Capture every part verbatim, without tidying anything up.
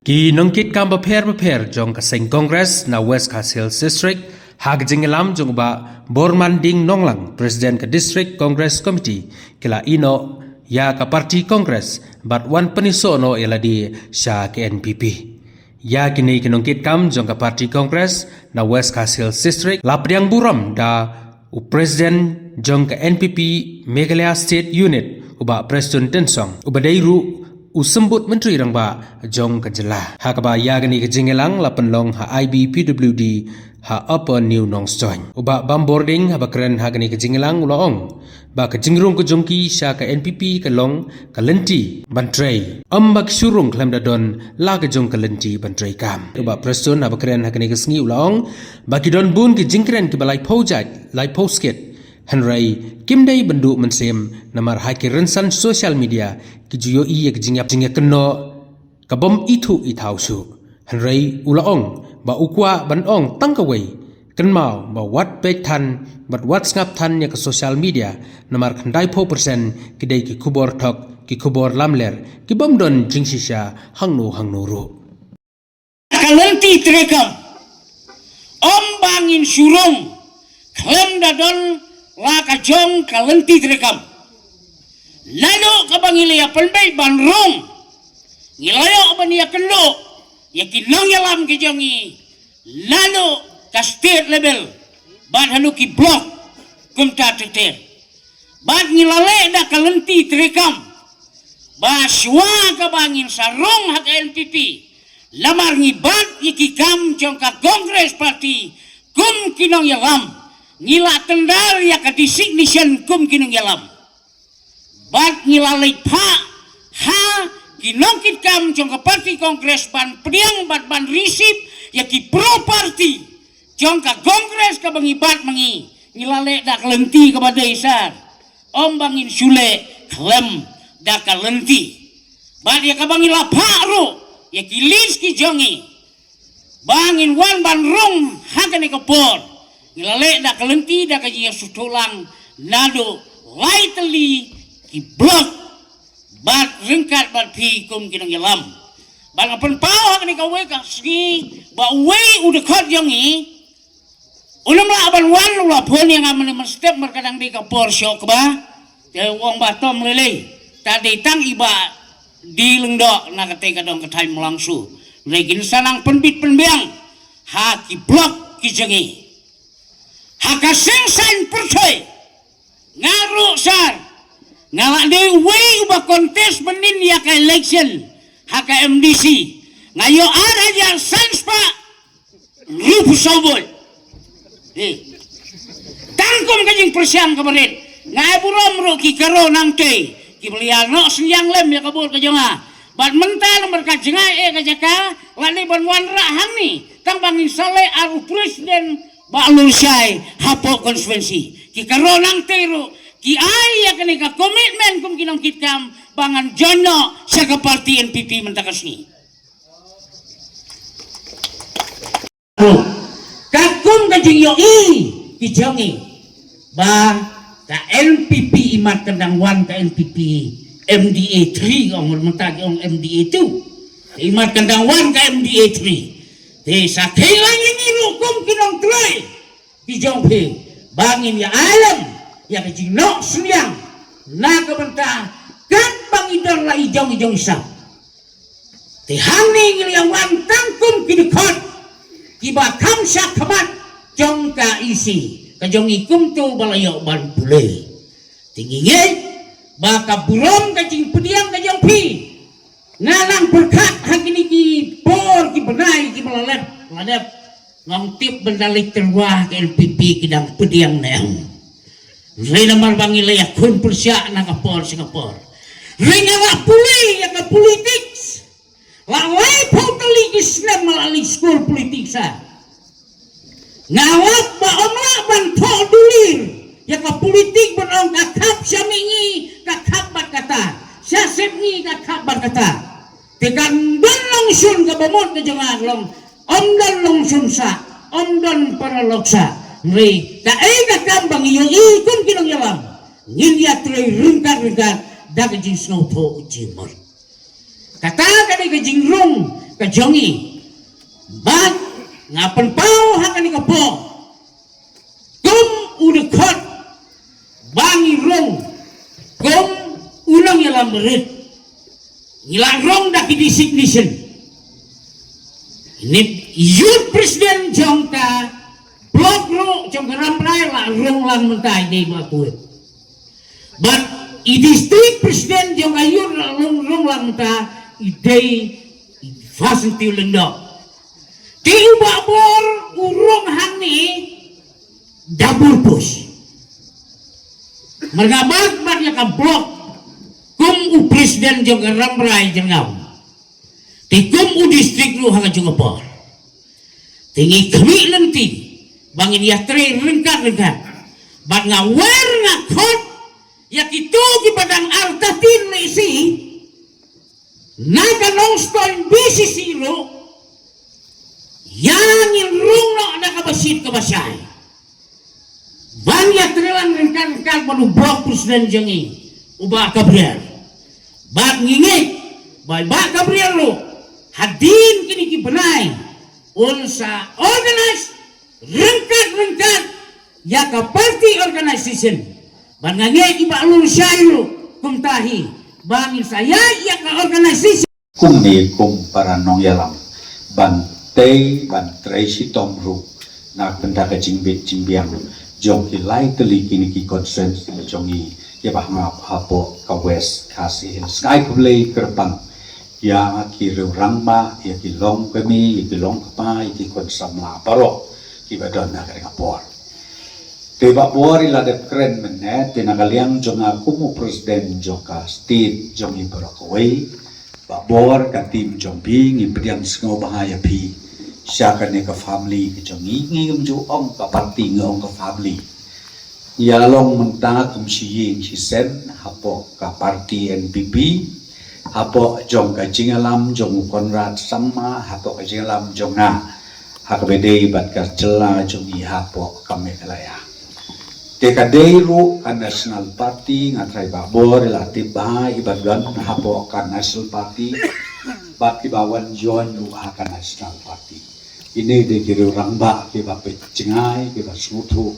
Ki nongkitkam bapher bapher jong ka seng Congress na West Khasi Hills District, ha ka jingïalam jong u Bah Bormanding Nonglang, President ka District Congress Committee, ki la ïehnoh ïa ka party Congress bad wan pynïasoh noh ïa lade sha ka N P P. Ïa kine ki nongkitkam jong ka party Congress na West Khasi Hills District la pdiang burom da u President jong ka N P P Meghalaya State Unit, u Bah Prestone Tynsong, uba dei ruh u Symbud Myntri Rangbah jong ka jylla. Ha kaba ïa kane ka jingïalang la pynlong ha I B P W D ha Upper New Nongstoiñ. U Bah Bambormanding haba kren ha kane ka jingïalang u la ong ba ka jingrung ka jong ki sha ka N P P ka long ka lynti ban trei, ym ba ki shu rung khlem da don la ka jong ka lynti ban trei kam. U Bah Prestone haba kren ha kane ka sngi u la ong ba ki don bun ki jingkren kiba laiphew jait, laiphew skit, hynrei kim dei ban duh mynsiem namar ha ki rynsan social media ki ju ïohi ïa ka jingïap jingïakynnoh ka bym ithuh ithaw shuh. Hynrei u la ong ba u kwah ban ong tang kawei, kynmaw ba wat peit than bad wat sngap than ïa ka social media, namar khyndaiphew percent ki dei ki khubor thok, ki khubor lamler, ki bym don jingshisha hangno hangno ruh. Ka lynti treikam, ym ba ngin shu rung khlem da don la ka jong ka lynti treikam. Naduh kaba ngi la ïa pynbeit ban rung, ngi la ïoh ban ïakynduh ïa ki nongïalam ki jong ngi naduh ka state level bad haduh ki block kumta ter ter. Bad ngi la leh da ka lynti treikam ba shuwa kaba ngin sa rung ha ka N P P, namar ngi bat ïa ki kam jong ka Congress Party kum ki nongïalam, ngi la tyndar ïa ka designation kum ki nongïalam. Bad ngi la leit phah ha ki nongkitkam jong ka party Congress ban pdiang bad ban receive ïa ki property jong ka Congress kaba ngi bat ma ngi. Ngi la leh da ka lynti kaba dei sar, ym ba ngin shu leh khlem da ka lynti. Bad ïa kaba ngi la phah ruh ïa ki list ki jong ngi ba ngin wan ban rung ha kane ka por, ngi la leh da ka lynti da ka jingïasuthuh lang naduh lai tylli ki block bad ryngkat bad phi kum ki nongïalam. Bad nga pynpaw ha kane kawei ka sngi ba uwei u dkhot jong ngi u nym lah ban wan, u la phone ïa nga mynne mynstep mar ka dang dei ka por shoh kba. Te u ong ba to ym lei lei, ta dei tang i Bah D. Lyngdoh na katei ka dong ka thaiñ Mawlangsu. Hynrei ngin sa nang pynbit pynbiang ha ki block ki jong ngi. Ha ka seng saiñ pyrthei nga ruh sar nga la dei uwei uba contest mynnin ïa ka election ha ka M D C. Nga ïoh ar hajar san spah hynriewphew saw vote. Eh. Tang kum ka jingpyrshang kaba rit. Nga ai burom ruh ki Garo Nangtei kiba la ïa noh synñiang lem ïa ka vote ka jong nga. Bad mynta namar ka jngai eh ka jaka la dei ban wanrah hangne tang ba ngin sa leh ar u president Bah Lurshai hapoh constituency. Ki Garo Nangtei ruh ki ai ïa kane ka commitment kum ki nongkitkam ba ngan join noh sha ka party N P P mynta ka sngi. Ka kum ka jingïohi ki jong ngi ba ka N P P imat ka dang wan ka N P P M D A three, ong mynta ki ong M D A two. Imat ka dang wan ka M D A three. Te sa kheiñ lang ïa ngi ruh kum ki nongtrei ki jong phi ba ngin ïa ai lem ïa ka jingnoh synñiang na ka bynta katba ngi don la i jong i jong i sap. Te hangne ngi la wan tang kum ki dkhot kiba kham shah khmat jong ka E C ka jong i kumto ba la ïoh ban pule. Te ngi ngeit ba ka burom ka jingpdiang ka jong phi. Nga nang pyrkhat ha kine ki por ki bnai kiba la lep la dep. Ngam tip ban da leit tyrwa ka N P P ki dang pdiang ne em. Hynrei namar ba ngi la ïakhun pyrshah na ka por sha ka por. Hynrei nga la pule ïa ka politics. La laiphew tylli ki snem nga la leit skul politics ha. Nga lap ba ym lah ban thoh dulir ïa ka politik ban ong ka khap sha mihngi, ka khap bad kata, sha sepngi, ka khap bad kata. Te kan don long shun kaba mut ka jong nga long, ym don long shun sah, ym don paralok sah. Hynrei kaei ka kam ba ngi ïohi kum ki nongïalam, ngin ïatrei ryngkat ryngkat da ka jingsngewthuh jingmut. Kata ka dei ka jingrung ka jong i. Bad nga pynpaw ha kane ka por kum u dkhot ba ngi rung kum u nongïalam rit. Ngi la rung da ki designation. Ni youth president jong ka block ruh jong ka Rambrai la rung lang mynta i dei Bah Kuit. Bad i district president jong ka youth la rung, rung lang mynta i dei i Fasin Tiu Lyngdoh. Te u Bah Bor u rung hangne double post. Marnga bad bad ïa ka block kum u president jong ka Rambrai jong nga. Te kum u district ruh ha ka jong ka por. Te ngi khmih lynti ba ngin ïatrei ryngkat ryngkat. Bad nga wer nga khot ïa kito kiba dang artatien ne si na ka Nongstoiñ B C C ruh, ïa ngin rung noh na kaba shit kaba shai. Ban ïatrei lang ryngkat ryngkat bad u block president jong ngi, u Bah Gabriel. Bad ngi ngeit ba i Bah Gabriel ruh hadien kine ki bnai un sa organize ryngkat ryngkat ïa ka party organization. Bad nga ngeit i Bah Lun Shai ruh kumta hi ba ngin sa ïaid ïa ka organization. Kumne kum para nongïalam ban tei ban trei shitom ruh na ka bynta ka jingbit jingbiang jong ki lai tylli kine ki constituency jong ngi kiba hap hapoh ka West Khasi Hills. Nga ai khublei kyrpang ïa ki riew rangbah, ïa ki long kmie, ïa ki long kpa, ïa ki khun samla baroh kiba don ha kane ka por. Te Bah Bor i la dep kren mynne, te na ka liang jong nga kum u president jong ka state jong ngi baroh kawei, Bah Bor, ka team jong phi, ngi pdiang sngewbha ïa phi sha kane ka family ka jong ngi. Ngi ngim ju ong ka party, ngi ong ka family. Ngi ïa long mynta kum shi ïing shi sem hapoh ka party N P P, hapoh jong ka jingïalam jong u Conrad Sangma, hapoh ka jingïalam jong nga ha kaba ïadei bad ka jylla jong ngi hapoh ka Meghalaya. Te ka dei ruh ka National Party, nga trai Bah Bor i la tip bha i ba don hapoh ka National Party bad kiba wan join ruh ha ka National Party. Kine dei ki riew rangbah kiba peit jngai, kiba sngewthuh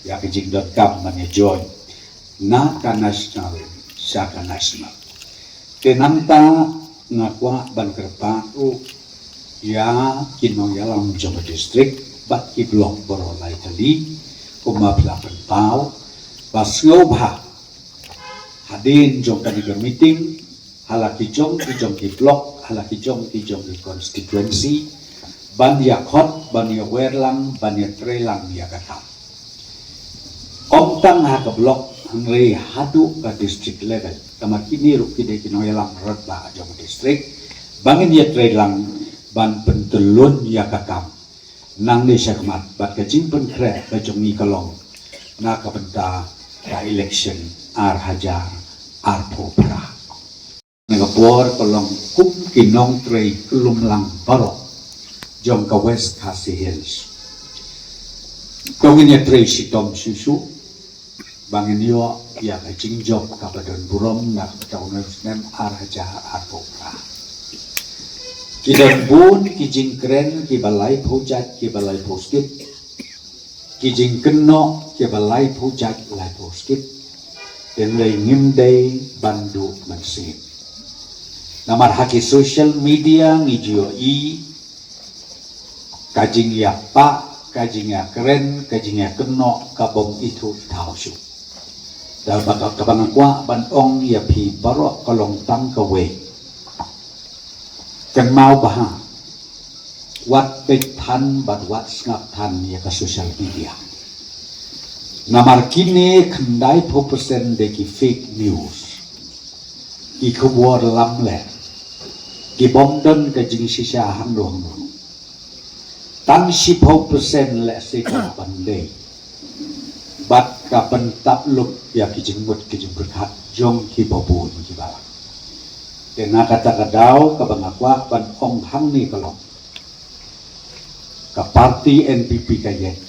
ïa ka jingdonkam ban ïa join na ka National sha ka National. Te nangta nga kwah ban kyrpad ruh ïa ki nongïalam jong ka district bad ki block baroh lai tylli, kumba phi la pynpaw, ba sngewbha hadien jong kane ka meeting, ha la ki jong ki jong ki block, ha la ki jong ki jong ki constituency, ban ïa khot, ban ïa wer lang, ban ïa trei lang ïa ka kam. Ym tang ha ka block, hynrei haduh ka district level. Namar kine ruh ki dei ki nongïalam rangbah jong ka district, ba ngin ïa trei lang ban pyntyllun ïa ka kam nangne shakhmat bad ka jingpynkhreh ka jong ngi ka long na ka bynta ka election ar hajar arphew phra. Na ka por ka long kum ki nongtrei kyllum lang baroh jong ka West Khasi Hills. To ngin ïa trei shitom shuh shuh ba ngin ïoh ïa ka jingjop kaba don burom na ka bynta une u snem ar hajar arphew phra. Ki don bun ki jingkren kiba laiphew jait kiba laiphew skit. Ki jingkynnoh kiba laiphew jait laiphew skit. Hynrei ngim dei ban duh mynsiem. Namar ha ki social media ngi ju ïohi ka jingïapah, ka jingïakren, ka jingïakynnoh ka bym ithuh ithaw shuh. Te kaba, kaba nga kwah ban ong ïa phi baroh ka long tang kawei. Kynmaw bha, wat peit than bad wat sngap than ïa ka social media. Namar kine khyndaiphew percent dei ki fake news, ki khubor lamler, ki bym don ka jingshisha hangno hangno. Tang shiphew percent lehse ka lah ban dei bad ka pyntap lup ïa ki jingmut ki jingpyrkhat jong kiba bun kiba lang. Te na kata ka daw kaba nga kwah ban ong hangne ka long, ka party N P P ka ïeng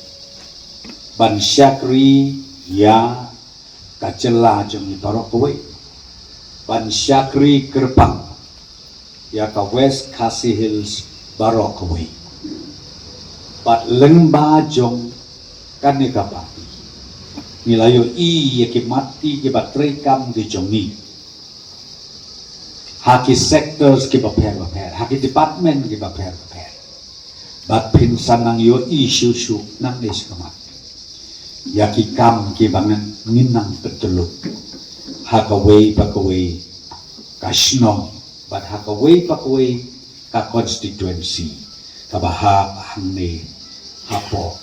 ban shakri ïa ka jylla jong ngi baroh kawei, ban shakri kyrpang ïa ka West Khasi Hills baroh kawei. Bad lyngba jong kane ka party, ngi la ïohi ïa ki matti kiba treikam ki jong ngi ha ki sectors kiba pher ba pher, ha ki department kiba pher ba pher. Bad phin sa nang ïohi shuh shuh nangne shakhmat ïa ki kam kiba ngin nang pyntyllup ha kawei pa kawei ka shnong, bad ha kawei pa kawei ka constituency kaba hap hangne hapoh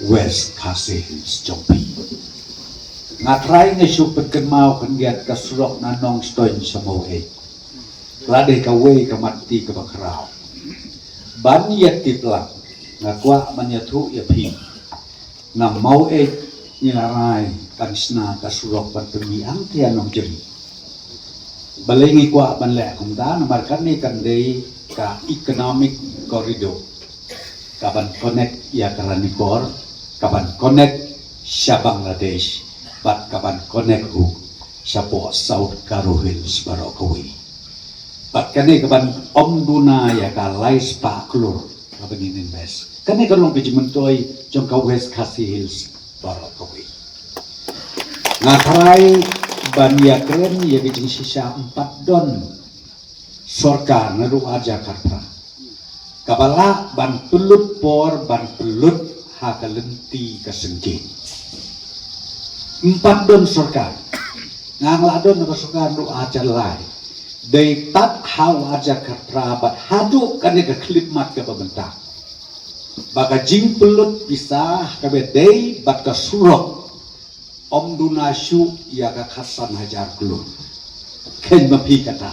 West Khasi Hills jong phi. Nga trai nga shu pynkynmaw khyndiat ka surok na Nongstoiñ sha Maweit. Ka la dei kawei ka matti kaba khraw. Ban ïa tip lang, nga kwah ban ïathuh ïa phi, na Maweit ngi la rai kan shna ka surok ban pynmih hangta ïa Nongjri. Balei ngi kwah ban leh kumta? Namar kane kan dei ka economic corridor kaban connect ïa ka Ranikor, kaban connect sha Bangladesh, bad kaban connect ruh shapoh South Garo Hills baroh kawei. Bad kane kaban ym duna ïa ka lai spah klur kaban ngin invest. Kane ka long ka jingmyntoi jong ka West Khasi Hills baroh kawei. Nga trai ban ïakren ïa ka jingshisha, ym pat don sorkar naduh arhajar khatphra kaba lah ban pynlut por ban pynlut ha ka lynti ka syngkien. Ym pat don sorkar. Nga nga lah don ka sorkar naduh arhajar lai. Dei tad ha u arhajar khatphra bad haduh kane ka khyllipmat kaba mynta ba ka jingpynlut pisa kaba dei bad ka surok ym duna shuh ïa ka khatsan hajar klur. Khein ma phi kata.